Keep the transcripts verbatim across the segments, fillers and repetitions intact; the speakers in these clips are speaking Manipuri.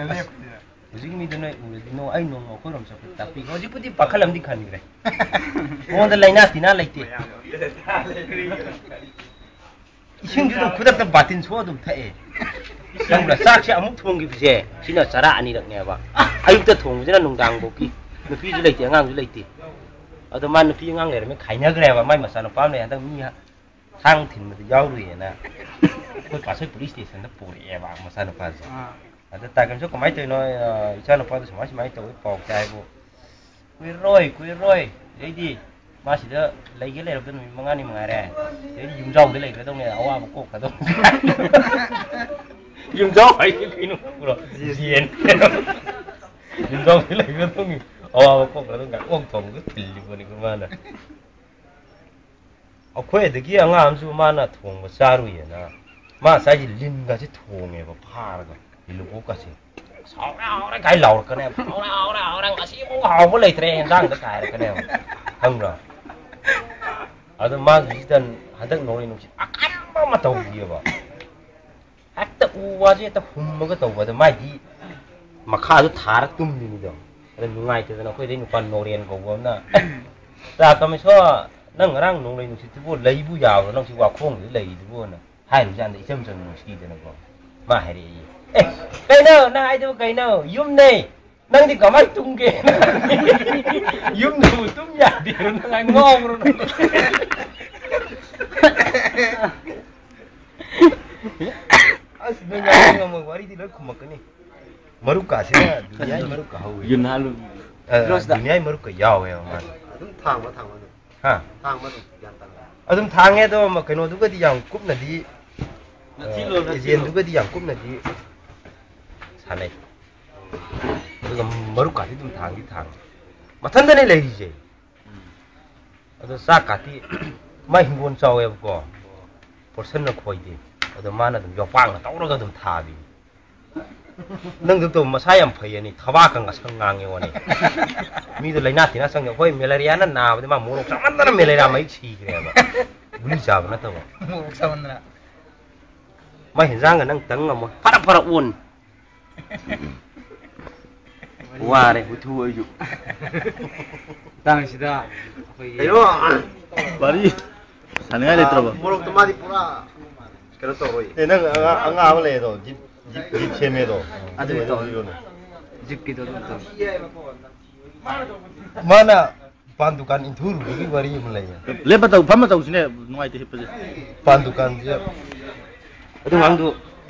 ꯍꯧꯖꯤꯛ ꯃꯤꯗꯨ ꯅꯣꯏ ꯎꯔꯗꯤ ꯅꯣ, ꯑꯩ ꯅꯣꯡꯃ ꯑꯩꯈꯣꯏꯔꯣꯝ ꯆꯠꯄ ꯇꯥꯛꯄꯤꯒꯦ꯫ ꯍꯧꯖꯤꯛꯄꯨꯗꯤ ꯄꯥꯈꯠ ꯑꯃꯗꯤ ꯈꯟꯈ꯭ꯔꯦ꯫ ꯃꯉꯣꯟꯗ ꯂꯥꯏꯅꯥ ꯇꯤꯟꯅꯥ ꯂꯩꯇꯦ꯫ ꯏꯁꯤꯡꯁꯨ ꯑꯗꯨꯝ ꯈꯨꯗꯛꯇ ꯕꯥꯇꯤꯟ ꯁꯣꯛꯑ ꯑꯗꯨꯝ ꯊꯛꯑꯦ꯫ ꯈꯪꯕ꯭ꯔꯥ? ꯆꯥꯛꯁꯦ ꯑꯃꯨꯛ ꯊꯣꯡꯈꯤꯕꯁꯦ ꯁꯤꯅ ꯆꯔꯥ ꯑꯅꯤꯔꯛꯅꯦꯕ꯫ ꯑꯌꯨꯛꯇ ꯊꯣꯡꯕꯁꯤꯅ ꯅꯨꯡꯗꯥꯡꯐꯧꯀꯤ꯫ ꯅꯨꯄꯤꯁꯨ ꯂꯩꯇꯦ, ꯑꯉꯥꯡꯁꯨ ꯂꯩꯇꯦ꯫ ꯑꯗꯣ ꯃꯥ ꯅꯨꯄꯤ ꯑꯉꯥꯡ ꯂꯩꯔꯝꯃꯦ, ꯈꯥꯏꯅꯈ꯭ꯔꯦꯕ꯫ ꯃꯥꯏ ꯃꯆꯥꯅꯨꯄꯥ ꯑꯃ ꯂꯩ, ꯍꯟꯗꯛ ꯃꯤ ꯊꯥꯡ ꯊꯤꯟꯕꯗ ꯌꯥꯎꯔꯨꯏꯌꯦꯅ ꯑꯩꯈꯣꯏ ꯄꯥꯁꯣꯏ ꯄꯨꯂꯤꯁ ꯁ꯭ꯇꯦꯁꯟꯗ ꯄꯨꯔꯛꯑꯦꯕ ꯃꯆꯥꯅꯨꯄꯥꯁꯦ꯫ ꯑꯥ꯫ ꯑꯗ ꯇꯥꯏꯀꯟꯁꯨ ꯀꯃꯥꯏꯅ ꯇꯧꯔꯤꯅꯣ? ꯑ, ꯏꯆꯥꯅꯨꯄꯥꯗꯣ ꯁꯨꯃꯥꯏ ꯁꯨꯃꯥꯏꯅ ꯇꯧꯋꯤ ꯄꯥꯎ ꯇꯥꯏꯕꯨ꯫ ꯀꯨꯏꯔꯔꯣꯏ, ꯀꯨꯏꯔꯔꯣꯏ꯫ ꯑꯗꯩꯗꯤ ꯃꯥ ꯁꯤꯗ ꯂꯩꯒꯦ ꯂꯩꯔꯕꯗ ꯅꯨꯃꯤꯠ ꯃꯉꯥꯅꯤ ꯃꯉꯥꯏꯔꯦ꯫ ꯑꯗꯩꯗꯤ ꯌꯨꯝꯖꯥꯎꯗ ꯂꯩꯈ꯭ꯔꯗꯧꯅꯦ, ꯑꯋꯥꯕ ꯀꯣꯛꯈ꯭ꯔꯗꯧꯅꯦ꯫ ꯌꯨꯝꯖꯥꯎ ꯍꯥꯏꯁꯦ ꯀꯩꯅꯣ ꯈꯪꯕ꯭ꯔꯣ? ꯖꯦꯟ꯫ ꯌꯨꯝꯖꯥꯎꯗ ꯂꯩꯈ꯭ꯔꯗꯧꯅꯤ, ꯑꯋꯥꯕ ꯀꯣꯛꯈ꯭ꯔꯗꯧꯅꯤ꯫ ꯑꯣꯛ ꯊꯣꯡꯕꯗ ꯊꯤꯜꯂꯤꯕꯅꯤꯀꯣ ꯃꯥꯅ꯫ ꯑꯩꯈꯣꯏ ꯑꯗꯒꯤ ꯑꯉꯥꯡ ꯑꯃꯁꯨ ꯃꯥꯅ ꯊꯣꯡꯕ ꯆꯥꯔꯨꯏꯌꯦꯅ, ꯃꯥ ꯉꯁꯥꯏꯁꯦ ꯂꯤꯟꯒꯁꯦ ꯊꯣꯡꯉꯦꯕ, ꯐꯥꯔꯒ ꯂꯤꯂꯨꯀꯣꯛꯀꯁꯦ꯫ "ꯑꯁ, ꯍꯥꯎꯔꯦ, ꯍꯥꯎꯔꯦ" ꯀꯥꯏ ꯂꯥꯎꯔꯛꯀꯅꯦꯕ꯫ "ꯍꯥꯎꯔꯦ, ꯍꯥꯎꯔꯦ, ꯍꯥꯎꯔꯦ, ꯉꯁꯤꯃꯨꯛ ꯍꯥꯎꯕ ꯂꯩꯇ꯭ꯔꯦ ꯍꯦꯟꯖꯥꯡꯗ" ꯀꯥꯏ ꯍꯥꯏꯔꯛꯀꯅꯦꯕ, ꯈꯪꯕ꯭ꯔꯥ? ꯑꯗꯣ ꯃꯥꯒꯤꯁꯤꯗ ꯍꯟꯗꯛ ꯅꯣꯡꯂꯩ ꯅꯨꯡꯁꯤꯠ ꯑꯀꯟꯕ ꯑꯃ ꯇꯧꯈꯤꯑꯕ, ꯍꯦꯛꯇ ꯎ ꯋꯥꯁꯦ ꯍꯦꯛꯇ ꯍꯨꯝꯃꯒ ꯇꯧꯕ꯫ ꯑꯗ ꯃꯥꯏꯗꯤ ꯃꯈꯥꯗ ꯊꯥꯔ ꯇꯨꯝꯕꯤꯅꯤꯗꯣ꯫ ꯑꯗ ꯅꯨꯡꯉꯥꯏꯇꯗꯅ ꯑꯩꯈꯣꯏꯗꯩ ꯅꯨꯄꯥ ꯅꯣꯔꯦꯟ ꯀꯧꯕ ꯑꯃꯅ, "ꯑꯦ, ꯇꯥ ꯀꯃꯦꯁꯣꯔ, ꯅꯪ ꯉꯔꯥꯡ ꯅꯣꯡꯂꯩ ꯅꯨꯡꯁꯤꯠꯇꯨꯕꯨ ꯂꯩꯕꯨ ꯌꯥꯕ꯭ꯔꯣ? ꯅꯪꯁꯤ ꯋꯥꯈꯣꯡꯗ ꯂꯩꯔꯤꯗꯨꯕꯨꯅ" ꯍꯥꯏꯔꯨꯖꯥꯠꯅꯤ, ꯏꯆꯝ ꯆꯝꯅ ꯅꯨꯡꯁꯤꯗꯅꯀꯣ꯫ ꯃꯥ ꯍꯥꯏꯔꯛꯏ, "ꯑꯦ, ꯀꯩꯅꯣ ꯅꯪ ꯍꯥꯏꯗꯨꯕꯨ ꯀꯩꯅꯣ? ꯌꯨꯝꯅꯦ꯫ ꯅꯪꯗꯤ ꯀꯃꯥꯏꯅ ꯇꯨꯝꯒꯦ? ꯌꯨꯝꯗꯕꯨ ꯇꯨꯝ ꯌꯥꯗꯦ, ꯅꯪ ꯉꯥꯎꯕ꯭ꯔꯣ ꯅꯪ?" ꯑꯁ, ꯅꯪ ꯉꯥꯡꯕ ꯉꯝꯃꯣꯏ, ꯋꯥꯔꯤꯗꯤ ꯂꯣꯏ ꯈꯨꯝꯃꯛꯀꯅꯤ꯫ ꯃꯔꯨꯞꯀꯥꯁꯤꯅ ꯗꯨꯅꯤꯌꯥꯒꯤ ꯃꯔꯨꯞꯀ ꯍꯧꯋꯦ꯫ ꯌꯨꯟ ꯍꯥꯜꯂꯨ꯫ ꯑ, ꯐꯤꯔꯣꯖꯇ꯫ ꯗꯨꯅꯤꯌꯥꯒꯤ ꯃꯔꯨꯞꯀ ꯌꯥꯎꯋꯦꯕ ꯃꯥꯁꯦ꯫ ꯑꯗꯨꯝ ꯊꯥꯡꯕ, ꯊꯥꯡꯕ ꯑꯗꯨꯝ꯫ ꯍꯥ? ꯊꯥꯡꯕ ꯑꯗꯨꯝ ꯒ꯭ꯌꯥꯟ ꯇꯥꯅ꯫ ꯑꯗꯨꯝ ꯊꯥꯡꯉꯦ ꯑꯗꯣ, ꯃ-, ꯀꯩꯅꯣꯗꯨꯒꯗꯤ ꯌꯥꯝ ꯀꯨꯞꯅꯗꯤ, ꯅꯊꯤ ꯑ, ꯂꯣꯜꯂ ꯊꯤꯔꯣ꯫ ꯑꯦꯖꯦꯟꯗꯨꯒꯗꯤ ꯌꯥꯝ ꯀꯨꯞꯅꯗꯤ ꯁꯥꯟꯅꯩ꯫ ꯑꯗꯨꯒ ꯃꯔꯨꯞꯀꯥꯁꯤ ꯑꯗꯨꯝ ꯊꯥꯡꯗꯤ ꯊꯥꯡꯉꯤ꯫ ꯃꯊꯟꯗꯅꯦ ꯂꯩꯔꯤꯁꯦ꯫ ꯎꯝ꯫ ꯑꯗꯣ ꯆꯥꯛ ꯀꯥꯇꯤ ꯃꯥꯏ ꯍꯤꯡꯒꯣꯜ ꯆꯥꯎꯋꯦꯕꯀꯣ, ꯄꯣꯔꯁꯟꯅ ꯈꯣꯏꯗꯦ꯫ ꯑꯗꯣ ꯃꯥꯅ ꯑꯗꯨꯝ ꯌꯣꯄꯥꯛꯅ ꯇꯧꯔꯒ ꯑꯗꯨꯝ ꯊꯥꯕꯤꯅꯤ꯫ ꯅꯪꯗꯣ ꯇꯧ, ꯃꯁꯥ ꯌꯥꯝ ꯐꯩꯌꯦꯅꯦ, ꯊꯕꯥꯛꯀ ꯉꯁꯪ ꯉꯥꯡꯉꯦ ꯋꯥꯅꯦ꯫ ꯃꯤꯗꯣ ꯂꯥꯏꯅꯥ ꯇꯤꯟꯅꯥ ꯆꯪꯉꯦ꯫ ꯑꯩꯈꯣꯏ ꯃꯦꯂꯦꯔꯤꯌꯥꯅ ꯅꯥꯕꯗꯤ ꯃꯥ ꯃꯣꯔꯣꯛ ꯆꯥꯃꯟꯗꯅ ꯃꯦꯂꯦꯔꯤꯌꯥ ꯃꯍꯤꯛ ꯁꯤꯈ꯭ꯔꯦꯕ꯫ ꯒꯨꯂꯤ ꯆꯥꯕ ꯅꯠꯇꯕ꯫ ꯃꯣꯔꯣꯛ ꯆꯥꯃꯟꯗꯅ꯫ ꯃꯥ ꯍꯦꯟꯖꯥꯡꯒ ꯅꯪ ꯇꯪ ꯉꯝꯃꯣꯏ꯫ ꯐꯔ ꯐꯔ ꯑꯣꯟ꯫ ꯋꯥꯔꯦ ꯍꯨꯏꯊꯨ ꯑꯩꯁꯨ꯫ ꯃꯇꯥꯡꯁꯤꯗ ꯑꯩꯈꯣꯏꯒꯤ ꯀꯩꯅꯣ, ꯋꯥꯔꯤ ꯁꯥꯅꯤꯡꯉꯥꯏ ꯂꯩꯇ꯭ꯔꯕ? ꯃꯣꯔꯣꯛꯇꯣ ꯃꯥꯗꯤ ꯄꯨꯔꯥ ꯀꯩꯅꯣ ꯇꯧꯔꯣꯏ꯫ ꯑꯦ, ꯅꯪ ꯑꯉꯥꯡ, ꯑꯉꯥꯡ ꯑꯃ ꯂꯩꯌꯦ ꯑꯗꯣ, ꯖꯤꯞ, ꯖꯤꯞ, ꯖꯤꯞ ꯁꯦꯝꯃꯦ ꯑꯗꯣ꯫ ꯑꯗꯨ ꯑꯗꯨ ꯇꯧ꯫ ꯂꯤꯔꯣꯅꯦ꯫ ꯖꯤꯞꯀꯤꯗꯣ ꯑꯗꯨꯝ ꯇꯧ꯫ ꯃꯥꯅ ꯄꯥꯟ ꯗꯨꯀꯥꯟ ꯏꯟꯊꯨꯔꯨꯕꯒꯤ ꯋꯥꯔꯤ ꯑꯃ ꯂꯩꯌꯦ꯫ ꯂꯦꯞꯄ ꯇꯧ, ꯐꯝꯃ ꯇꯧꯁꯤꯅꯦ, ꯅꯨꯡꯉꯥꯏꯇꯦ ꯍꯤꯞꯄꯁꯦ꯫ ꯄꯥꯟ ꯗꯨꯀꯥꯟꯁꯦ ꯑꯗꯨ ꯑꯉꯥꯡꯗꯨ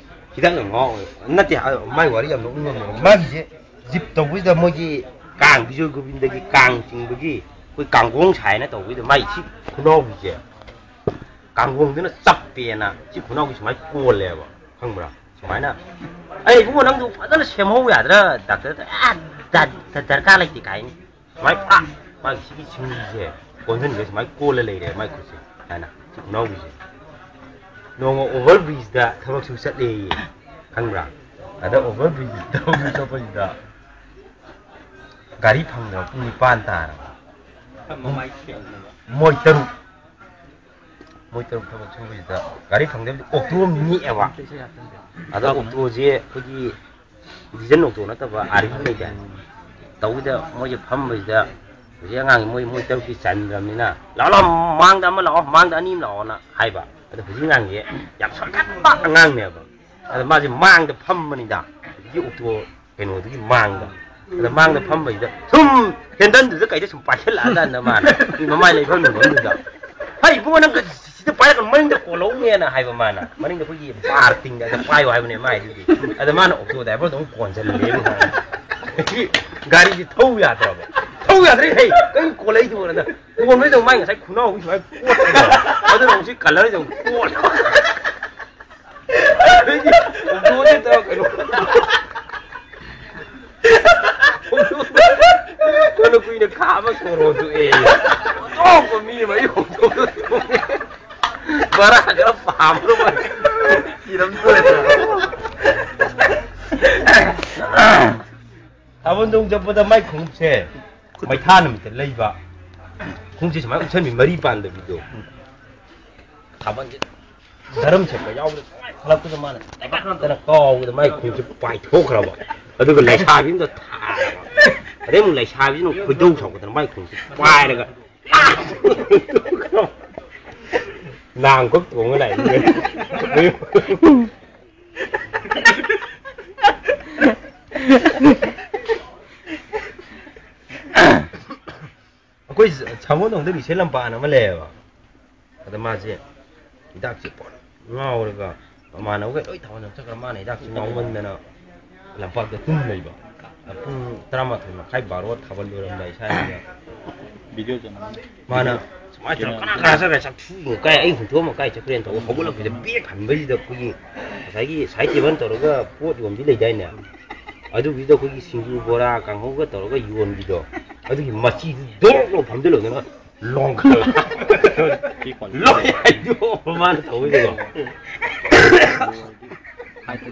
ꯍꯤꯗꯥꯛ ꯌꯥꯝ ꯉꯥꯎꯋꯦ꯫ ꯅꯠꯇꯦ, ꯃꯥꯏ ꯋꯥꯔꯤ ꯌꯥꯝ ꯅꯣꯛꯅꯤꯡꯉꯝꯃꯦ꯫ ꯃꯥꯒꯤꯁꯦ ꯖꯤꯞ ꯇꯧꯕꯁꯤꯗ ꯃꯣꯏꯒꯤ ꯀꯥꯡ, ꯕꯤꯖꯣꯏ ꯒꯣꯕꯤꯟꯗꯒꯤ ꯀꯥꯡ ꯆꯤꯡꯕꯒꯤ ꯑꯩꯈꯣꯏ ꯀꯥꯡꯒꯣꯡ ꯁꯥꯏꯅ ꯇꯧꯕꯁꯤꯗ ꯃꯥꯏ ꯁꯤ ꯈꯨꯅꯥꯎꯕꯤꯁꯦ ꯀꯥꯡꯒꯣꯡꯗꯨꯅ ꯆꯞꯄꯦꯅ ꯁꯤ ꯈꯨꯅꯥꯎꯕꯤ ꯁꯨꯃꯥꯏꯅ ꯀꯣꯜꯂꯦꯕ, ꯈꯪꯕ꯭ꯔꯥ? ꯁꯨꯃꯥꯏꯅ, "ꯑꯩ ꯏꯕꯨꯡꯉꯣ, ꯅꯪꯗꯨ ꯐꯖꯅ ꯁꯦꯝꯍꯧ ꯌꯥꯗ꯭ꯔꯥ ꯗꯥꯛꯇꯔꯗ?" "ꯑ, ꯗ-, ꯗ-, ꯗꯔꯀꯥꯔ ꯂꯩꯇꯦ" ꯀꯥꯏꯅꯤ꯫ ꯁꯨꯃꯥꯏꯅ ꯄꯨꯔꯥ ꯃꯥꯒꯤ ꯁꯤꯒꯤ ꯁꯤꯡꯂꯤꯁꯦ ꯀꯣꯟꯁꯤꯟꯁꯦ ꯁꯨꯃꯥꯏꯅ ꯀꯣꯜꯂ ꯂꯩꯔꯦ ꯃꯥꯏ ꯈꯨꯠꯁꯦ ꯍꯥꯏꯅ ꯁꯤ ꯈꯨꯅꯥꯎꯕꯤꯁꯦ꯫ ꯅꯣꯡꯃ ꯑꯣꯚꯔ ꯕ꯭ꯔꯤꯖꯇ ꯊꯕꯛ ꯁꯨ ꯆꯠꯂꯦꯌꯦ, ꯈꯪꯕ꯭ꯔꯥ? ꯑꯗ ꯑꯣꯚꯔ ꯕ꯭ꯔꯤꯖꯇ ꯊꯕꯛ ꯁꯨ ꯆꯠꯄꯁꯤꯗ ꯒꯥꯔꯤ ꯐꯪꯗꯕ ꯄꯨꯡ ꯅꯤꯄꯥꯟ ꯇꯥꯔꯕ꯫ ꯃꯃꯥꯏ ꯁꯦꯡꯅꯕ꯫ ꯃꯣꯏ ꯇꯔꯨꯛ ꯃꯣꯏ ꯇꯔꯨꯛ ꯊꯕꯛ ꯁꯨꯕꯁꯤꯗ ꯒꯥꯔꯤ ꯐꯪꯗꯕꯗꯤ ꯑꯣꯛꯇꯣ ꯑꯃ ꯅꯦꯛꯑꯦꯕ꯫ ꯑꯗ ꯑꯣꯛꯇꯣꯁꯦ ꯑꯩꯈꯣꯏꯒꯤ ꯗꯤꯖꯟ ꯑꯣꯛꯇꯣ ꯅꯠꯇꯕ ꯑꯥꯔꯤꯕ ꯂꯩꯗꯥꯏ? ꯇꯧꯕꯗ ꯃꯣꯏꯁꯦ ꯐꯝꯕꯁꯤꯗ ꯍꯧꯖꯤꯛ ꯑꯉꯥꯡꯁꯦ ꯃꯣꯏ, ꯃꯣꯏ ꯇꯔꯨꯛꯇꯤ ꯆꯟꯗ꯭ꯔꯕꯅꯤꯅ, "ꯂꯥꯛꯑꯣ, ꯂꯥꯛꯑꯣ, ꯃꯃꯥꯡꯗ ꯑꯃ ꯂꯥꯛꯑꯣ, ꯃꯃꯥꯡꯗ ꯑꯅꯤ ꯑꯃ ꯂꯥꯛꯑꯣꯅ" ꯍꯥꯏꯕ꯫ ꯑꯗꯣ ꯍꯧꯖꯤꯛ ꯑꯉꯥꯡꯁꯦ ꯌꯥꯝ ꯁꯣꯔꯠꯀꯠꯄ ꯑꯉꯥꯡꯅꯦꯕ꯫ ꯑꯗ ꯃꯥꯁꯦ ꯃꯥꯡꯗ ꯐꯝꯕꯅꯤꯗ, ꯍꯧꯖꯤꯛꯀꯤ ꯑꯣꯛꯇꯣ ꯀꯩꯅꯣꯗꯨꯒꯤ ꯃꯥꯡꯗ꯫ ꯑꯗ ꯃꯥꯡꯗ ꯐꯝꯕꯁꯤꯗ ꯁꯨꯝ ꯍꯦꯟꯗꯜꯗꯨꯗ ꯀꯩꯗ ꯁꯨꯝ ꯄꯥꯏꯁꯤꯜꯂꯛꯑꯀꯥꯟꯗ ꯃꯥꯅ ꯃꯤ ꯃꯃꯥꯏ ꯂꯩꯐꯝ ꯂꯨꯐꯝꯗꯨꯗ, "ꯍꯩ ꯏꯕꯨꯡꯉꯣ, ꯅꯪ ꯁꯤꯗ ꯄꯥꯏꯔꯒ ꯃꯅꯤꯡꯗ ꯀꯣꯜꯍꯧꯅꯦꯅ" ꯍꯥꯏꯕ ꯃꯥꯅ꯫ ꯃꯅꯤꯡꯗ ꯑꯩꯈꯣꯏꯒꯤ ꯕꯥꯔ ꯇꯤꯡꯗ ꯑꯗ ꯄꯥꯏꯌꯣ ꯍꯥꯏꯕꯅꯦ ꯃꯥꯏꯗꯨꯗꯤ꯫ ꯑꯗ ꯃꯥꯅ ꯑꯣꯛꯇꯣ ꯗ꯭ꯔꯥꯏꯚꯔꯗꯣ ꯑꯃꯨꯛ ꯀꯣꯟꯁꯤꯜꯂꯦ꯫ ꯒꯥꯔꯤꯁꯤ ꯊꯧ ꯌꯥꯗ꯭ꯔꯕ꯫ "ꯊꯧ ꯌꯥꯗ꯭ꯔꯦ, ꯍꯩ, ꯀꯔꯤ ꯀꯣꯜꯂꯛꯏꯗꯨꯕꯣꯅ?" ꯀꯣꯟꯕꯩꯗ ꯃꯥꯏ ꯉꯁꯥꯏ ꯈꯨꯅꯥꯎꯕꯤ ꯁꯨꯃꯥꯏꯅ ꯀꯣꯠꯄꯗꯣ, ꯑꯗꯨꯅ ꯍꯧꯖꯤꯛ ꯀꯂꯔꯁꯦ ꯑꯃꯨꯛ ꯀꯣꯠꯂꯦ꯫ ꯑꯗꯩꯗꯤ ꯑꯣꯛꯇꯣꯁꯦ ꯇꯧꯔ ꯀꯩꯅꯣ꯫ ꯀꯣꯟꯅ ꯀꯨꯏꯅ ꯈꯥꯝꯃ ꯁꯣꯔ ꯍꯣꯟꯗꯣꯛꯑꯦ꯫ ꯑꯇꯣꯞꯄ ꯃꯤ ꯑꯃ ꯑꯩ ꯑꯣꯛꯇꯣꯗ ꯇꯣꯡꯉꯦ꯫ ꯚꯔꯥ ꯈꯔ ꯄꯥꯝꯕ꯭ꯔꯣ? ꯊꯤꯔꯝꯗꯣꯔꯦ꯫ ꯊꯥꯕꯜ ꯆꯣꯡ ꯆꯠꯄꯗ ꯃꯥꯏ ꯈꯣꯡꯎꯞꯁꯦ ꯃꯩꯊꯥ ꯅꯨꯃꯤꯠꯇ ꯂꯩꯕ꯫ ꯈꯣꯡꯎꯞꯁꯦ ꯁꯨꯃꯥꯏꯅ ꯎꯞꯁꯟꯕꯤ ꯃꯔꯤ ꯄꯥꯟꯗꯕꯤꯗꯣ꯫ ꯊꯥꯕꯜꯁꯦ ꯙꯔꯝ ꯁꯦꯠꯄ ꯌꯥꯎꯕꯗ ꯈꯜꯂꯛꯄꯗ ꯃꯥꯅ ꯇꯅ ꯀꯥꯎꯕꯗ ꯃꯥꯏ ꯈꯣꯡꯁꯦ ꯄꯥꯏꯊꯣꯛꯈ꯭ꯔꯕ꯫ ꯑꯗꯨꯒ ꯂꯩꯁꯥꯕꯤ ꯑꯃꯗ ꯊꯥꯔꯕ꯫ ꯑꯗꯩ ꯑꯃꯨꯛ ꯂꯩꯁꯥꯕꯤꯁꯤꯅ ꯑꯃꯨꯛ ꯈꯣꯏꯗꯧ ꯁꯥꯎꯒꯠꯇꯅ ꯃꯥꯏ ꯈꯣꯡꯁꯦ ꯄꯥꯏꯔꯒ ꯂꯥꯡ ꯀꯞ ꯊꯣꯡꯉ ꯂꯥꯛꯏ꯫ ꯑꯩꯈꯣꯏ ꯁꯥꯃꯨꯗꯣꯡꯗ ꯃꯤꯁꯦ ꯂꯝꯄꯥꯟ ꯑꯃ ꯂꯩꯌꯦꯕ꯫ ꯑꯗ ꯃꯥꯁꯦ ꯍꯤꯗꯥꯛꯁꯦ ꯄꯨꯔꯥ ꯉꯥꯎꯔꯒ ꯃꯃꯥꯟꯅꯕꯈꯩ ꯂꯣꯏ ꯊꯥꯕꯜ ꯆꯠꯈ꯭ꯔ ꯃꯥꯅ ꯍꯤꯗꯥꯛꯁꯦ ꯉꯥꯎꯃꯟꯗꯅ ꯂꯝꯄꯥꯛꯇ ꯇꯨꯝ ꯂꯩꯕ꯫ ꯄꯨꯡ ꯇꯔꯥꯃꯥꯊꯣꯏ ꯃꯈꯥꯏ ꯕꯥꯔꯣ ꯊꯥꯕꯜ ꯂꯣꯏꯔꯝꯗꯥꯏ ꯁ꯭ꯋꯥꯏꯗ ꯚꯤꯗꯤꯑꯣ ꯆꯪꯉꯝꯃꯤ꯫ ꯃꯥꯅ ꯁꯨꯃꯥꯏꯅ ꯇꯧꯔ ꯀꯅꯥ ꯀꯅꯥ ꯆꯠꯈ꯭ꯔꯦ ꯆꯠꯈ꯭ꯔꯦ ꯀꯥꯏ ꯑꯩ ꯍꯨꯟꯊꯣꯛꯑꯝꯃ ꯀꯥꯏ ꯆꯠꯈ꯭ꯔꯦꯅ ꯇꯧꯕ ꯍꯧꯒꯠꯂꯛꯄꯗ ꯕꯦꯛ ꯍꯟꯕꯁꯤꯗ ꯑꯩꯈꯣꯏꯒꯤ ꯉꯁꯥꯏꯒꯤ ꯁꯥꯏꯠ ꯇꯦꯕꯜ ꯇꯧꯔꯒ ꯄꯣꯠ ꯌꯣꯟꯕꯤ ꯂꯩꯗꯥꯏꯅꯦ꯫ ꯑꯗꯨꯒꯤꯗ ꯑꯩꯈꯣꯏꯒꯤ ꯁꯤꯡꯖꯨ ꯕꯣꯔꯥ ꯀꯥꯡꯍꯧꯒ ꯇꯧꯔꯒ ꯌꯣꯟꯕꯤꯗꯣ꯫ ꯑꯗꯨꯒꯤ ꯃꯆꯤꯗꯨ ꯗꯣꯛ ꯂꯧ ꯐꯝꯖꯤꯜꯂꯨꯗꯅ ꯂꯣꯡꯈꯠꯂ ꯂꯣꯏ ꯍꯥꯏꯗꯣꯛꯑꯣ ꯃꯥꯅ ꯇꯧꯕꯗꯣ꯫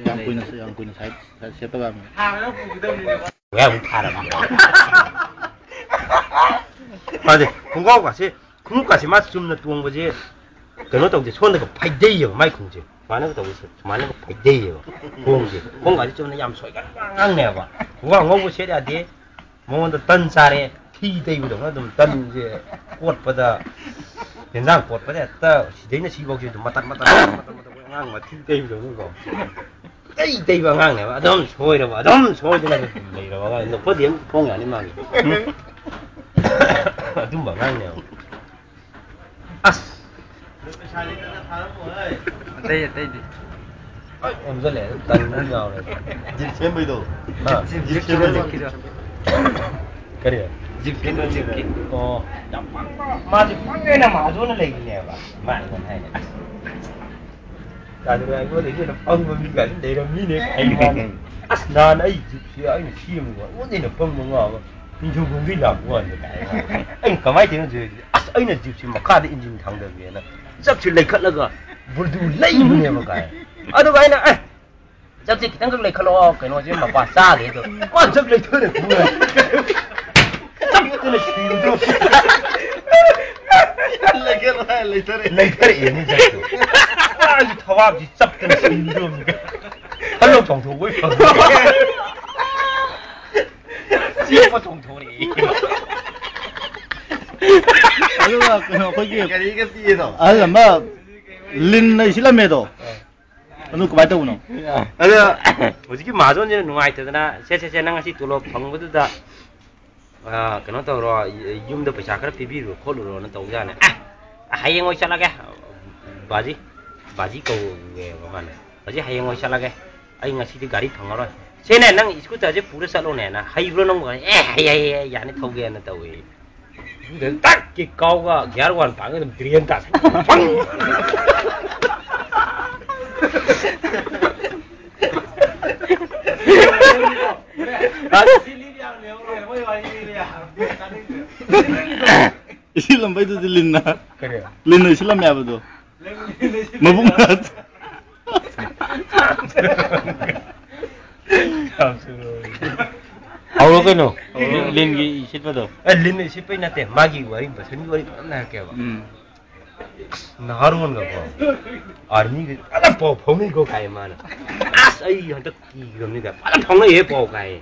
ꯌꯥꯝ ꯀꯨꯏꯅ ꯌꯥꯝ ꯀꯨꯏꯅ ꯁꯥꯏꯠ ꯁꯥꯏꯠ ꯁꯦꯞ ꯇꯧꯔꯛꯑꯝꯃꯦ꯫ ꯃꯌꯥꯝ ꯊꯥꯔꯕ꯫ ꯃꯥꯁꯦ ꯈꯣꯡꯒ꯭ꯔꯥꯎꯒꯁꯦ ꯈꯣꯡꯎꯞꯀꯁꯦ ꯃꯥ ꯆꯨꯝꯅ ꯇꯣꯡꯕꯁꯦ ꯀꯩꯅꯣ ꯇꯧꯗꯦ ꯁꯣꯝꯗꯒ ꯐꯩꯗꯩꯌꯦꯕ ꯃꯥꯏ ꯈꯣꯡꯁꯦ ꯁꯨꯃꯥꯏꯅꯒ ꯇꯧꯕꯁꯦ ꯁꯨꯃꯥꯏꯅꯒ ꯐꯩꯗꯩꯌꯦꯕ꯫ ꯈꯣꯡꯁꯦ ꯈꯣꯡꯒꯁꯦ ꯆꯨꯝꯅ ꯌꯥꯝ ꯁꯣꯏꯒꯟꯕ ꯑꯉꯥꯡꯅꯦꯕ꯫ ꯈꯣꯡꯒ꯭ꯔꯥꯎ ꯑꯉꯧꯕ ꯁꯦꯠ ꯌꯥꯗꯦ꯫ ꯃꯉꯣꯟꯗ ꯇꯟ ꯆꯥꯔꯦ ꯊꯤ ꯇꯩꯕꯗꯧꯅ ꯑꯗꯨꯝ ꯇꯟꯁꯦ ꯀꯣꯠꯄꯗ ꯌꯦꯟꯖꯥꯡ ꯀꯣꯠꯄꯗ ꯍꯦꯛꯇ ꯁꯤꯗꯩꯅ ꯁꯤꯐꯥꯎꯁꯦ ꯑꯗꯨꯝ ꯃꯇꯠ ꯃꯇꯠ ꯃꯇꯠ ꯃꯇꯠ ꯃꯇꯠ ꯑꯉꯥꯡ ꯃꯊꯤ ꯇꯩꯕꯗꯧꯅꯀꯣ꯫ ꯇꯩ ꯇꯩꯕ ꯑꯉꯥꯡꯅꯦꯕ ꯑꯗꯨꯝ ꯁꯣꯏꯔꯕ ꯑꯗꯨꯝ ꯁꯣꯏꯗꯅ ꯑꯗꯨꯝ ꯂꯩꯔꯕ ꯑꯉꯥꯡ ꯅꯣꯛꯐꯗꯦ ꯑꯃ ꯊꯣꯡ ꯌꯥꯅꯤ ꯃꯥꯒꯤ꯫ ꯑꯗꯨꯝꯕ ꯑꯉꯥꯡꯅꯦꯕ꯫ ꯑꯁ ꯑꯇꯩ ꯑꯇꯩꯗꯤ ꯑꯣꯟꯁꯤꯜꯂꯦ꯫ ꯇꯟꯕ ꯑꯃ ꯌꯥꯎꯔꯦ꯫ ꯖꯤꯞ ꯁꯦꯝꯕꯩꯗꯣ꯫ ꯍꯥ? ꯖꯤꯞ ꯖꯤꯞ ꯁꯦꯝꯕꯩꯗꯣ꯫ ꯁꯦꯝꯕꯩꯗꯣ꯫ ꯀꯔꯤ? ꯖꯤꯞꯀꯤꯗꯣ ꯖꯤꯞꯀꯤ꯫ ꯑꯣ ꯌꯥꯝ ꯄꯪꯕ ꯃꯥꯁꯦ ꯄꯪꯉꯦꯅ ꯃꯍꯥꯖꯣꯟꯅ ꯂꯩꯔꯤꯅꯦꯕ꯫ ꯃꯥꯅ ꯍꯥꯏꯅꯦ ꯑꯁ ꯀꯥꯗꯨꯅ ꯑꯩꯉꯣꯟꯗꯒꯤ ꯍꯦꯟꯅ ꯄꯪꯕ ꯃꯤꯒꯁꯨ ꯂꯩꯔꯝꯃꯤꯅꯦ ꯍꯥꯏ ꯃꯥꯅ꯫ ꯑꯁ ꯅꯍꯥꯟ ꯑꯩ ꯖꯤꯞꯁꯦ ꯑꯩꯅ ꯁꯦꯝꯃꯨꯕ ꯑꯩꯉꯣꯟꯗ ꯍꯦꯟꯅ ꯄꯪꯕ ꯉꯥꯎꯕ ꯅꯤꯡꯊꯧ ꯈꯣꯡꯒꯤ ꯂꯥꯛꯄ ꯋꯥꯅꯤꯗ ꯀꯥꯏ꯫ ꯑꯩꯅ ꯀꯃꯥꯏꯅ ꯇꯧꯔꯤꯅꯣ ꯍꯧꯖꯤꯛ ꯑꯁ ꯑꯩꯅ ꯖꯤꯞꯁꯤ ꯃꯈꯥꯗ ꯏꯟꯖꯤꯟ ꯊꯥꯡꯗꯕꯅꯦꯅ ꯆꯞꯁꯤ ꯂꯩꯈꯠꯂꯒ ꯕꯨꯜꯗꯨ ꯂꯩꯕꯅꯦꯕ ꯀꯥꯏ꯫ ꯑꯗꯨꯒ ꯑꯩꯅ ꯑꯦ ꯆꯞꯁꯤ ꯈꯤꯇꯪꯈꯛ ꯂꯩꯈꯠꯂꯛꯑꯣ ꯀꯩꯅꯣꯁꯦ ꯃꯄꯥ ꯆꯥꯒꯦ ꯑꯗꯣ ꯃꯥ ꯆꯞ ꯂꯩꯊꯣꯔꯛꯄ ꯋꯥꯅꯤ꯫ ꯆꯞꯇꯅ ꯁꯤꯕꯗꯣ꯫ ꯂꯩꯈꯠꯂꯣ ꯍꯥꯏ ꯂꯩꯊꯔꯛꯑꯦ꯫ ꯂꯩꯊꯔꯛꯑꯦꯅꯦ ꯆꯞꯇꯣ꯫ ꯄꯨꯔꯥ ꯑꯩꯒꯤ ꯊꯕꯥꯛꯁꯤ ꯆꯞꯇꯅ ꯁꯤꯟꯗ꯭ꯔꯣꯝꯅꯤ꯫ ꯍꯜꯂꯣ ꯊꯣꯡꯊꯣꯛꯄꯩ ꯐꯪ꯫ ꯆꯦꯞꯄ ꯊꯣꯡꯊꯣꯔꯛꯑꯦ꯫ ꯑꯗꯨꯒ ꯀꯩꯅꯣ ꯑꯩꯈꯣꯏꯒꯤ ꯒꯥꯔꯤꯒ ꯄꯤꯌꯦꯗꯣ꯫ ꯑꯍꯜ ꯑꯃ ꯂꯤꯟꯅ ꯏꯁꯤꯜꯂꯝꯃꯦꯗꯣ꯫ ꯑꯗꯨ ꯀꯃꯥꯏꯅ ꯇꯧꯕꯅꯣ? ꯑꯗꯣ ꯍꯧꯖꯤꯛꯀꯤ ꯃꯍꯥꯖꯣꯟꯁꯤꯅ ꯅꯨꯡꯉꯥꯏꯇꯗꯅ, "ꯁꯦ, ꯁꯦ, ꯁꯦ, ꯅꯪ ꯉꯁꯤ ꯇꯣꯂꯣꯞ ꯐꯪꯕꯗꯨꯗ, ꯑ, ꯀꯩꯅꯣ ꯇꯧꯔꯣ, ꯌꯨꯝꯗ ꯄꯩꯁꯥ ꯈꯔ ꯄꯤꯕꯤꯔꯨꯔꯣ ꯈꯣꯠꯂꯨꯔꯣꯅ" ꯇꯧꯖꯥꯠꯅꯦ꯫ "ꯑꯦ, ꯍꯌꯦꯡ ꯑꯣꯏ ꯆꯠꯂꯒꯦ, ꯕꯥꯖꯤ, ꯕꯥꯖꯤ ꯀꯧꯋꯦꯕ ꯃꯥꯅ꯫ ꯕꯥꯖꯤ, ꯍꯌꯦꯡ ꯑꯣꯏ ꯆꯠꯂꯒꯦ, ꯑꯩ ꯉꯁꯤꯗꯤ ꯒꯥꯔꯤ ꯐꯪꯉꯔꯣꯏ꯫ ꯁꯦꯅꯦ, ꯅꯪ ꯏꯁꯀꯨꯇꯔꯁꯦ ꯄꯨꯔ ꯆꯠꯂꯣꯅꯦꯅ꯫ ꯍꯩꯕ꯭ꯔꯣ ꯅꯪꯕꯨ?" "ꯑꯦ, ꯍꯩ, ꯍꯩ, ꯍꯩ, ꯌꯥꯅꯤ, ꯊꯧꯒꯦꯅ" ꯇꯧꯋꯦ꯫ ꯑꯗꯨꯗ ꯇꯛ ꯀꯤꯛ ꯀꯥꯎꯒ ꯒꯤꯌꯥꯔ ꯋꯥꯟ ꯄꯥꯡꯒ ꯑꯗꯨꯝ ꯗ꯭ꯔꯦꯟ ꯇꯥꯁꯟ꯫ ꯐꯪ! ꯏꯁꯤꯜꯂꯝꯕꯩꯗꯨꯗꯤ ꯂꯤꯟꯅ꯫ ꯀꯔꯤ? ꯂꯤꯟꯅ ꯏꯁꯤꯜꯂꯝꯃꯦ ꯍꯥꯏꯕꯗꯣ꯫ ꯃꯕꯨꯛ ꯅꯥ-, ꯍꯧꯔꯣ ꯀꯩꯅꯣ꯫ ꯂꯤꯟꯒꯤ ꯏꯁꯤꯠꯄꯗꯣ꯫ ꯑꯦ, ꯂꯤꯟꯅ ꯏꯁꯤꯠꯄꯩ ꯅꯠꯇꯦ, ꯃꯥꯒꯤ ꯋꯥꯔꯤ, ꯕꯁꯟꯒꯤ ꯋꯥꯔꯤ ꯐꯖꯅ ꯍꯥꯏꯔꯛꯀꯦꯕ꯫ ꯎꯝ꯫ ꯅꯍꯥꯔꯣꯟꯒꯀꯣ, ꯑꯥꯔꯃꯤꯒ ꯐꯖꯅ ꯄꯥꯎ ꯐꯥꯎꯅꯩꯀꯣ ꯀꯥꯏ ꯃꯥꯅ꯫ ꯑꯁ, ꯑꯩ ꯍꯟꯗꯛ ꯀꯤꯈ꯭ꯔꯕꯅꯤꯗ, ꯐꯖꯅ ꯐꯥꯎꯅꯩꯍꯦ ꯄꯥꯎ ꯀꯥꯏ꯫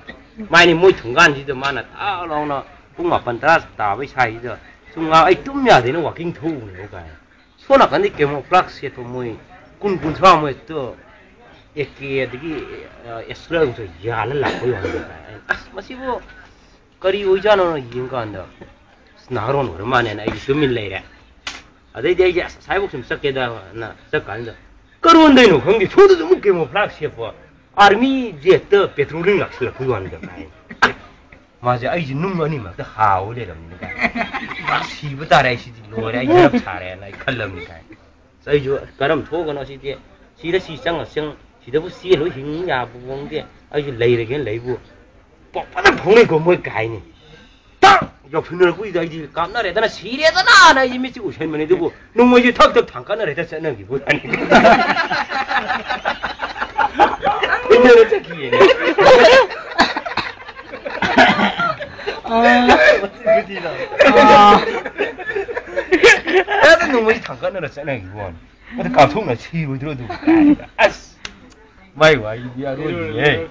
ꯃꯥꯏꯅꯤ ꯃꯣꯏ ꯊꯣꯡꯒꯥꯟꯁꯤꯗ ꯃꯥꯅ ꯊꯥꯛ ꯂꯥꯎꯅ ꯄꯨꯡ ꯃꯥꯄꯟ ꯇꯔꯥ ꯇꯥꯕꯩ ꯁ꯭ꯋꯥꯏꯁꯤꯗ ꯁꯨꯝ ꯉꯥ-, ꯑꯩ ꯇꯨꯝ ꯌꯥꯗꯦꯅ ꯋꯥꯀꯤꯡ ꯊꯣꯛꯎꯕꯅꯦꯕ ꯀꯥꯏ꯫ ꯁꯣꯝ ꯅꯥꯀꯟꯗꯤ camouflage ꯁꯦꯠꯄ ꯃꯣꯏ ꯀꯨꯟ ꯀꯨꯟꯊ꯭ꯔꯥ ꯃꯣꯏ ꯍꯦꯛꯇ ꯑꯦ ꯀꯦ ꯑꯗꯒꯤ, ꯑ, ꯑꯦꯁꯂꯔꯒꯁꯨ ꯌꯥꯜꯂ ꯂꯥꯛꯄꯩ ꯋꯥꯅꯤꯗ ꯀꯥꯏ꯫ ꯑꯩꯅ, "ꯑꯁ, ꯃꯁꯤꯕꯨ ꯀꯔꯤ ꯑꯣꯏꯖꯥꯠꯅꯣꯅ" ꯌꯦꯡꯀꯥꯟꯗ, ꯑꯁ, ꯅꯍꯥꯔꯣꯟ ꯑꯣꯏꯔ ꯃꯥꯜꯂꯦꯅ ꯑꯩꯗꯤ ꯇꯨꯃꯤꯟ ꯂꯩꯔꯦ꯫ ꯑꯗꯩꯗꯤ ꯑꯩꯁꯦ, "ꯑꯁ, ꯑꯁꯥꯏꯐꯥꯎ ꯁꯨꯝ ꯆꯠꯀꯦꯗꯅ" ꯆꯠꯀꯥꯟꯗ, ꯀꯔꯣꯟꯗꯩꯅꯣ ꯈꯪꯗꯦ, ꯁꯣꯝꯗꯁꯨ ꯑꯃꯨꯛ camouflage ꯁꯦꯠꯄ ꯑꯥꯔꯃꯤ ꯖꯦꯠꯇ ꯄꯦꯇ꯭ꯔꯣꯂꯤꯡ ꯂꯥꯛꯁꯤꯜꯂꯛꯄꯩ ꯋꯥꯅꯤꯗ ꯀꯥꯏ꯫ ꯃꯥꯁꯦ ꯑꯩꯁꯦ ꯅꯨꯡ ꯑꯅꯤ ꯃꯔꯛꯇ ꯍꯥꯎ ꯂꯩꯔꯝꯃꯤꯅ ꯀꯥꯏ꯫ "ꯁꯤꯕ ꯇꯥꯔꯦ, ꯑꯩ ꯁꯤꯗꯤ ꯂꯣꯏꯔꯦ, ꯑꯩ ꯖꯔꯞ ꯁꯥꯔꯦꯅ" ꯑꯩ ꯈꯜꯂꯝꯅꯤ ꯀꯥꯏ꯫ ꯑꯩꯁꯨ ꯀꯔꯝ ꯊꯣꯛꯑꯒꯅꯣ ꯁꯤꯗꯤ, ꯁꯤꯗ ꯁꯤ ꯆꯪꯉ ꯆꯪ, ꯁꯤꯗꯕꯨ ꯆꯦꯜꯂꯣꯏ ꯍꯤꯡ ꯌꯥꯕ ꯃꯑꯣꯡꯗꯤ ꯑꯩꯁꯨ ꯂꯩꯔꯒꯦꯅ ꯂꯩꯕꯨ꯫ ꯄꯥꯎ ꯐꯖꯅ ꯐꯥꯎꯅꯩꯀꯣ ꯃꯣꯏ ꯀꯥꯏꯅꯤ꯫ ꯇꯥꯛ! ꯌꯥꯎꯁꯟꯅꯔꯛꯄꯁꯤꯗ ꯑꯩꯗꯤ ꯀꯥꯞꯅꯔꯦꯗꯅ ꯁꯤꯔꯦꯗꯅ ꯑꯩꯗꯤ ꯃꯤꯠꯁꯤ ꯎꯏꯁꯟꯕꯅꯤ, ꯑꯗꯨꯕꯨ ꯅꯣꯡꯃꯩꯁꯦ ꯊꯛ ꯊꯛ ꯊꯥꯡꯀꯠꯅꯔꯦꯗ ꯆꯠꯅꯈꯤꯕ ꯋꯥꯅꯤ꯫ ꯏꯟꯅꯔ ꯆꯠꯈꯤꯌꯦꯅꯦ꯫ ꯑꯥ꯫ ꯃꯁꯤ ꯃꯤꯗꯤꯅ꯫ ꯑꯥ꯫ ꯍꯦꯛꯇ ꯅꯣꯡꯃꯩꯁꯦ ꯊꯥꯡꯀꯠꯅꯔ ꯆꯠꯅꯈꯤꯕ ꯋꯥꯅꯤ꯫ ꯑꯗꯨ ꯀꯥꯞꯊꯣꯛꯅ ꯁꯤꯔꯣꯏꯗ꯭ꯔꯣ ꯑꯗꯨ ꯀꯥꯏꯅ꯫ ꯑꯁ, ꯃꯥꯏ ꯋꯥꯔꯤꯗꯤ ꯑꯔꯣꯏꯕꯤꯅꯦ꯫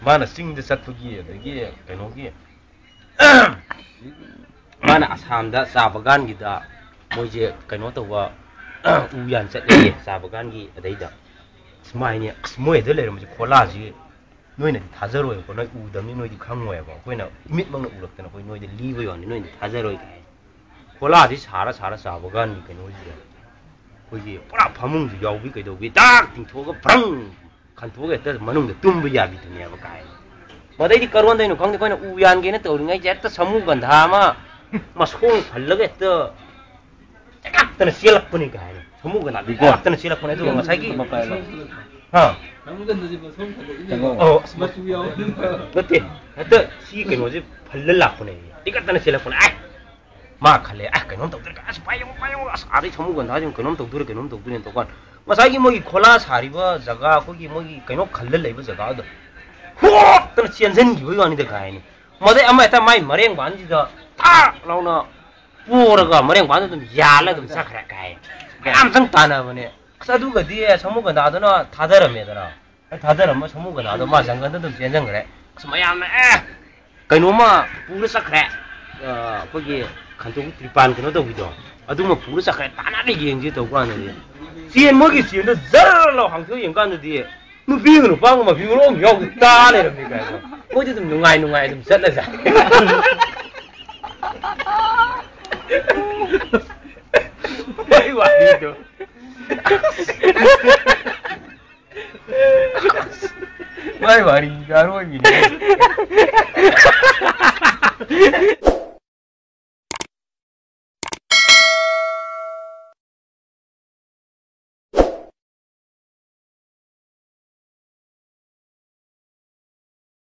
ꯃꯥꯅ ꯆꯤꯡꯗ ꯆꯠꯄꯒꯤ, ꯑꯗꯒꯤ ꯀꯩꯅꯣꯒꯤ, ꯃꯥꯅ ꯑꯁꯥꯝꯗ ꯆꯥ ꯕꯒꯥꯟꯒꯤꯗ ꯃꯣꯏꯁꯦ ꯀꯩꯅꯣ ꯇꯧꯕ, ꯎ ꯌꯥꯟ ꯆꯠꯂꯦꯌꯦ ꯆꯥ ꯕꯒꯥꯟꯒꯤ꯫ ꯑꯗꯩꯗ ꯑꯁ, ꯃꯥꯏꯅꯦ, ꯑꯁ, ꯃꯣꯏ ꯑꯗꯨ ꯂꯩꯔꯝꯕꯁꯦ, ꯈꯣꯂꯥꯁꯤ ꯅꯣꯏꯅꯗꯤ ꯊꯥꯖꯔꯣꯏꯕꯀꯣ, ꯅꯣꯏ ꯎꯗꯕꯅꯤ, ꯅꯣꯏꯗꯤ ꯈꯪꯉꯣꯏꯕ꯫ ꯑꯩꯈꯣꯏꯅ ꯃꯤꯠꯃꯛꯅ ꯎꯔꯛꯇꯅ ꯑꯩꯈꯣꯏ ꯅꯣꯏꯗ ꯂꯤꯕ ꯋꯥꯅꯤ, ꯅꯣꯏꯅꯗꯤ ꯊꯥꯖꯔꯣꯏ ꯀꯥꯏ꯫ ꯈꯣꯂꯥꯁꯤ ꯁꯥꯔ ꯁꯥꯔ ꯆꯥ ꯕꯒꯥꯟꯒꯤ ꯀꯩꯅꯣꯁꯤꯗ ꯑꯩꯈꯣꯏꯒꯤ ꯄꯨꯔꯥ ꯐꯃꯨꯡꯁꯨ ꯌꯥꯎꯕꯤ ꯀꯩꯗꯧꯕꯤ ꯗꯥꯛ ꯇꯤꯡꯊꯣꯛꯑꯒ ꯐ꯭ꯔꯪ ꯈꯟꯊꯣꯛꯑꯒ ꯍꯦꯛꯇ ꯃꯅꯨꯡꯗ ꯇꯨꯝꯕ ꯌꯥꯕꯤꯗꯨꯅꯦꯕ ꯀꯥꯏ꯫ ꯃꯗꯩꯗꯤ ꯀꯔꯣꯟꯗꯩꯅꯣ ꯈꯪꯗꯦ, ꯑꯩꯈꯣꯏꯅ ꯎ ꯌꯥꯟꯒꯦꯅ ꯇꯧꯔꯤꯉꯩꯁꯦ ꯍꯦꯛꯇ ꯁꯃꯨ ꯒꯟꯙꯥ ꯑꯃ ꯃꯁꯣꯡ ꯐꯜꯂꯒ ꯍꯦꯛꯇ ꯆꯦꯜꯂꯛꯇꯅ ꯆꯦꯜꯂꯛꯄꯅꯤ ꯀꯥꯏ ꯍꯥꯏꯅ꯫ ꯁꯃꯨ ꯒꯟꯙꯥ ꯆꯦꯜꯂꯛꯇꯅ ꯆꯦꯜꯂꯛꯄꯅꯦ꯫ ꯑꯗꯨꯒ ꯉꯁꯥꯏꯒꯤ, ꯍꯥ? ꯑꯧ, ꯑꯁ, ꯅꯠꯇꯦ, ꯍꯦꯛꯇ ꯁꯤ ꯀꯩꯅꯣꯁꯦ ꯐꯜꯂ ꯂꯥꯛꯄꯅꯦ꯫ ꯇꯤꯀꯠꯇꯅ ꯆꯦꯜꯂꯛꯄꯅꯦ꯫ ꯑꯦ! ꯃꯥ ꯈꯜꯂꯦ, "ꯑꯁ, ꯀꯩꯅꯣꯝ ꯇꯧꯗꯣꯔꯦ, ꯑꯁ, ꯄꯥꯏꯌꯣ, ꯄꯥꯏꯌꯣ, ꯑꯁ, ꯑꯥꯗꯩ ꯁꯃꯨ ꯒꯟꯙꯥꯁꯤꯡ ꯀꯩꯅꯣꯝ ꯇꯧꯗꯣꯔꯦ, ꯀꯩꯅꯣꯝ ꯇꯧꯗꯣꯔꯦꯅ" ꯇꯧꯀꯥꯟ, ꯉꯁꯥꯏꯒꯤ ꯃꯣꯏꯒꯤ ꯈꯣꯂꯥ ꯁꯥꯔꯤꯕ ꯖꯒꯥ, ꯑꯩꯈꯣꯏꯒꯤ ꯃꯣꯏꯒꯤ ꯀꯩꯅꯣ ꯈꯜꯂ ꯂꯩꯕ ꯖꯒꯥꯗꯣ ꯍꯣꯠꯇꯅ ꯆꯦꯟꯁꯤꯟꯈꯤꯕꯒꯤ ꯋꯥꯅꯤꯗ ꯀꯥꯏꯅꯤ꯫ ꯃꯗꯩ ꯑꯃ ꯍꯦꯛꯇ ꯃꯥꯏ ꯃꯔꯦꯡꯕꯥꯟꯁꯤꯗ ꯊꯥꯛ ꯂꯥꯎꯅ ꯄꯣꯔꯒ ꯃꯔꯦꯡꯕꯥꯟꯗ ꯑꯗꯨꯝ ꯌꯥꯜꯂ ꯑꯗꯨꯝ ꯆꯠꯈ꯭ꯔꯦ ꯀꯥꯏ꯫ ꯃꯌꯥꯝ ꯆꯪ ꯇꯥꯟꯅꯕꯅꯦ꯫ ꯑꯁ, ꯑꯗꯨꯒꯗꯤ ꯁꯃꯨ ꯒꯟꯙꯥꯗꯨꯅ ꯊꯥꯗꯔꯝꯃꯦꯗꯅ꯫ ꯊꯥꯗꯔꯝꯃ ꯁꯃꯨ ꯒꯟꯙꯥꯗꯣ ꯃꯥ ꯖꯪꯒꯜꯗ ꯑꯗꯨꯝ ꯆꯦꯟꯁꯤꯟꯈ꯭ꯔꯦ꯫ ꯑꯁ, ꯃꯌꯥꯝꯅ, "ꯑꯦ, ꯀꯩꯅꯣꯝꯃ ꯄꯨꯔ ꯆꯠꯈ꯭ꯔꯦ꯫ ꯑ, ꯑꯩꯈꯣꯏꯒꯤ ꯈꯟꯇꯣꯛꯀꯤ ꯇ꯭ꯔꯤꯄꯥꯟ ꯀꯩꯅꯣ ꯇꯧꯕꯤꯗꯣ, ꯑꯗꯨꯃ ꯄꯨꯔ ꯆꯠꯈ꯭ꯔꯦ, ꯇꯥꯟꯅꯔ ꯌꯦꯡꯁꯤ" ꯇꯧꯕ ꯀꯥꯟꯗꯗꯤ, ꯆꯦꯟ, ꯃꯣꯏꯒꯤ ꯆꯦꯟꯗꯣ ꯖꯔ ꯂꯥꯎ ꯍꯥꯡꯇꯣꯛꯑ ꯌꯦꯡ ꯀꯥꯟꯗꯗꯤ, ꯅꯨꯄꯤ ꯑꯃꯒ ꯅꯨꯄꯥ ꯑꯃꯒ ꯃꯄꯤ ꯃꯔꯣꯟ ꯑꯃ ꯌꯥꯎꯗꯦ, ꯇꯥ ꯂꯩꯔꯝꯃꯤ ꯀꯥꯏꯅ꯫ ꯃꯣꯏꯗꯤ ꯑꯗꯨꯝ ꯅꯨꯡꯉꯥꯏ ꯅꯨꯡꯉꯥꯏ ꯑꯗꯨꯝ ꯆꯠꯂꯖꯥꯠꯅꯤ꯫ ꯃꯣꯏ ꯋꯥꯔꯤꯗꯣ꯫ ꯃꯥꯏ ꯋꯥꯔꯤꯗꯣ ꯑꯔꯣꯏꯕꯤꯅꯦ꯫